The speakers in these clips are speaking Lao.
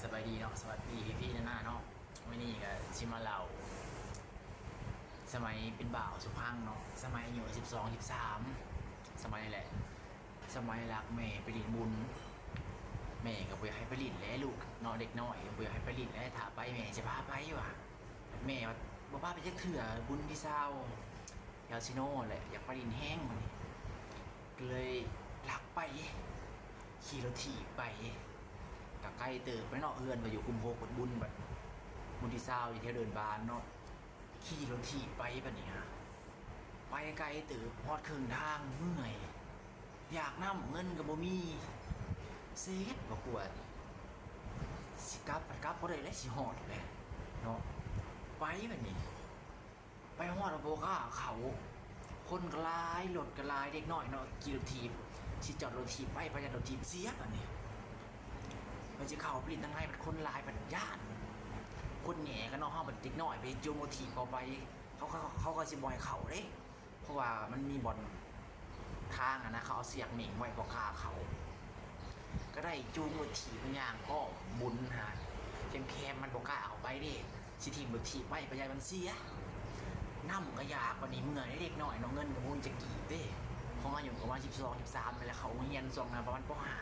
ສະບາຍດີເນາະ ສະຫວັດດີພີ່ໆນາໆເນາະ. ມື້ນີ້ກໍຊິມາເລົ່າສະໄໝເປັນບ່າວສຸພັງເນາະ, ສະໄໝອາຍຸສິບສອງ ສິບສາມ ສະໄໝແຫຼະ ສະໄໝລັກແມ່ໄປຫຼິ້ນບຸນ. ແມ່ກໍບໍ່ຢາກໃຫ້ໄປຫຼິ້ນແຫຼະລູກເນາະ, ເດັກນ້ອຍກໍບໍ່ຢາກໃຫ້ໄປຫຼິ້ນແຫຼະ, ຖ້າໄປແມ່ຊິພາໄປວ່າ ແມ່ວ່າບໍ່ພາໄປຈັກເທື່ອ ບຸນທີຊາວ ແຖວຊີໂນແຫຼະ, ຢາກໄປຫຼິ້ນແຮງ. ບາດນີ້ກໍເລີຍລັກໄປ ຂີ່ລົດຖີບໄປ ກໍໄກເຕີບໄປເນາະ, ເຮືອນກໍຢູ່ກຸ່ມຫົກ ບັດບຸນ ບັດບຸນທີຊາວຢູ່ແຖວເດີ່ນບານເນາະ. ຂີ່ລົດຖີບໄປ ບາດນີ້ຫາ ໄປໄກເຕີບ ຮອດເຄິ່ງທາງ ເມື່ອຍ ຢາກນ້ຳ ເງິນກໍບໍ່ມີ, ເສຍເຮັດບໍ່ກວດ ຊິກັບ ພັດກັບບໍ່ໄດ້ແຫຼະ ຊິຮອດແຫຼະເນາະ. ໄປ ບາດນີ້ ໄປຮອດແລ້ວບໍ່ກ້າເຂົ້າ, ຄົນກໍຫຼາຍ ລົດກໍຫຼາຍ, ເດັກນ້ອຍເນາະ ຂີ່ລົດຖີບ ຊິຈອດລົດຖີບໄປ ປະຢັດລົດຖີບເສຍ. ບາດນີ້ ມັນຊິເຂົ້າໄປຫຼິ້ນທາງໃນ ບັດຄົນຫຼາຍ ບັດຢ້ານ ຄົນແຫງ່ກັນເນາະ. ເຮົາບັດເດັກນ້ອຍໄປຈູງລົດຖີບເຂົ້າໄປ ເຂົາ ເຂົາ ເຂົາກໍຊິບໍ່ໃຫ້ເຂົ້າເດ້, ເພາະວ່າມັນມີບ່ອນທາງຫັ້ນນະ ເຂົາເອົາສຽກເໝັງໄວ້ ບໍ່ກ້າເຂົ້າ. ກໍໄດ້ຈູງລົດຖີບໄປຍ່າງອ້ອມບຸນຫາ ແຄມໆ ມັນບໍ່ກ້າເຂົ້າໄປເດ້, ຊິຖິ້ມລົດຖີບໄວ້ ປະຢັດມັນເສຍ. ນ້ຳກໍຢາກ ບາດນີ້ເມື່ອຍເດ້ ເດັກນ້ອຍເນາະ, ເງິນກໍບໍ່ມີຈັກກີບເດ້, ຂອງອາຍຸປະມານສິບສອງ ສິບສາມນີ້ແຫຼະ, ເຂົ້າໂຮງຮຽນຊ່ວງນັ້ນປະມານ ປໍຫ້າ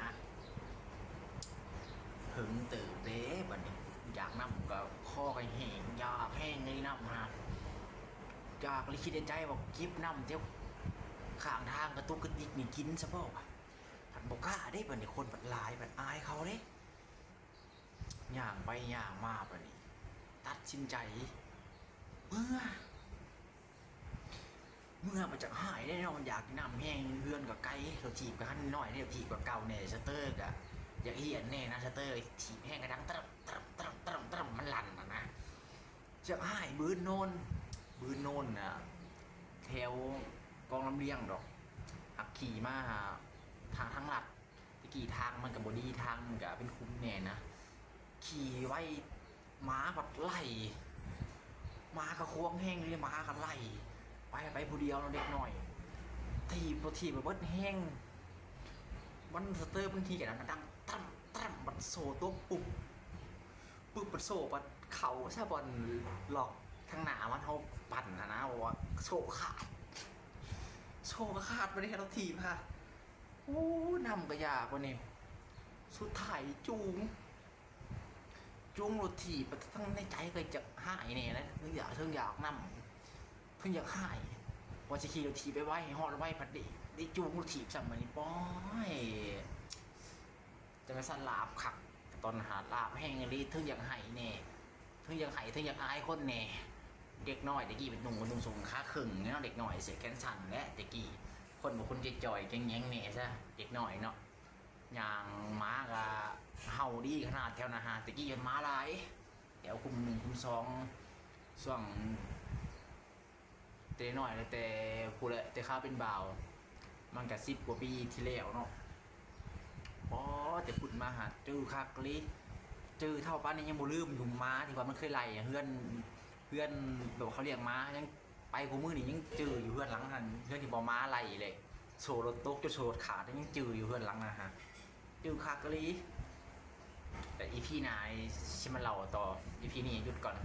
ເຖິງເຕີບເດ້. ບາດນີ້ຢາກນ້ຳກໍ ຄໍກໍແຫ້ງ ຢາກແຮງເລີຍນ້ຳຫາ ຢາກເລີຍ ຄິດໃນໃຈວ່າເກັບນ້ຳແຖວຂ້າງທາງກະຕຸກກະຕິກນີ້ກິນຊະບໍ່ວະ, ພັດບໍ່ກ້າເດ້. ບາດນີ້ຄົນພັດຫຼາຍ ພັດອາຍເຂົາເດ້. ຍ່າງໄປຍ່າງມາ ບາດນີ້ຕັດສິນໃຈເມືອ ເມືອ ມັນຈັກຮ້າຍເດ້ເນາະ, ມັນຢາກກິນນ້ຳແຮງ, ເຮືອນກໍໄກ, ລົດຖີບກໍຄັນນ້ອຍເດ້, ລົດຖີບກໍເກົ່າແດ່, ສະເຕີກໍຢາກຮຽນແດ່ນະ, ສະເຕີຖີບແຮງກໍດັງ ຕະຣຳ ຕະຣຳ ຕະຣຳ ຕະຣຳ ຕະຣຳ ມັນລັ່ນຫັ້ນນະ. ຈັກຮ້າຍ ບືນໂນນ ບືນໂນນນະ ແຖວກອງລຳລຽງດອກ, ຫາກຂີ່ມາທາງ ທາງລັດ. ແຕ່ກີ້ທາງມັນກໍບໍ່ດີ, ທາງມັນກໍເປັນຂຸມແດ່ນະ, ຂີ່ໄວ ໝາພັດໄລ່, ໝາກໍຂວາງແຮງເລີຍ, ໝາກໍໄລ່ໄປ ໄປຜູ້ດຽວເນາະ, ເດັກນ້ອຍຖີບ ບໍ່ຖີບ ເບິດແຮງ. ມັນສະເຕີມັນຖີບກັນດັງ ຕະຣຳ ຕະຣຳ ບັດໂສ້ຕົກປຸບ ປຶບ ບັດໂສ້ບັດເຂົ້າຊະ ບ່ອນລັອກທາງໜ້າມັນ ເຮົາປັ່ນຫັ້ນນະ, ວ່າໂສ້ຂາດ ໂສ້ກໍຂາດໄປເດ້ ລົດຖີບຫາ. ໂອ້ ນ້ຳກໍຢາກ ບາດນີ້ສຸດທ້າຍຈູງ ຈູງລົດຖີບ ທັງໃນໃຈກໍຢາກຮ້າຍແດ່ນະ, ເທິງຢາກ ເທິງຢາກນ້ຳ ເພິ່ນຢາກຮ້າຍ ວ່າຊິຂີ່ລົດຖີບໄປໄວ ໃຫ້ຮອດໄວ ພັດໄດ້ ໄດ້ຈູງລົດຖີບຊ້ຳ. ບາດນີ້ ໂອ້ຍ ຈັ່ງວ່າຊັ້ນ ຫຼາບຄັກ ຕອນນັ້ນຫາ ຫຼາບແຮງອີ່ຫຼີ, ເທິງຢາກໄຫ້ແດ່ ເທິງຢາກໄຫ້ ເທິງຢາກອາຍຄົນແດ່. ເດັກນ້ອຍແຕ່ກີ້ເປັນໜຸ່ມ ໜຸ່ງສົ້ງຂາເຄິ່ງເນາະ, ເດັກນ້ອຍເສື້ອແຂນສັ້ນແຫຼະແຕ່ກີ້, ຄົນບໍ່ ຄົນຈ່ອຍໆ ແກງແຍງແດ່ຊະ ເດັກນ້ອຍເນາະ. ຍ່າງ ໝາກໍເຫົ່າດີຂະໜາດແຖວນັ້ນຫາ, ແຕ່ກີ້ມັນໝາຫຼາຍ ແຖວຄຸ້ມໜຶ່ງ ຄຸ້ມສອງ ຊ່ວງ ແຕ່ນ້ອຍ ແຕ່ພຸ້ນແຫຼະ ແຕ່ຄາວເປັນບ່າວ ມັນກະສິບກວ່າປີທີ່ແລ້ວເນາະ. ອໍ ແຕ່ພຸ້ນມາຫາ ຈື່ຄັກອີ່ຫຼີ, ຈື່ເທົ່າປານນີ້ຍັງບໍ່ລືມຢູ່. ໝາທີ່ວ່າມັນເຄີຍໄລ່ເຮືອນ ເຮືອນ ແບບວ່າເຂົາລ້ຽງໝາ ຍັງໄປຄູ່ມື້ນີ້ຍັງຈື່ຢູ່ເຮືອນຫຼັງຫັ້ນ, ເຮືອນທີ່ວ່າໝາໄລ່ແຫຼະ ໂສ້ລົດຕົກຈົນໂສ້ລົດຂາດ ຍັງຈື່ຢູ່ເຮືອນຫຼັງຫັ້ນຫາ. ຈື່ຄັກອີ່ຫຼີ. ແຕ່ອີພີໜ້າຊິມາເລົ່າຕໍ່, ອີພີນີ້ຢຸດກ່ອນ.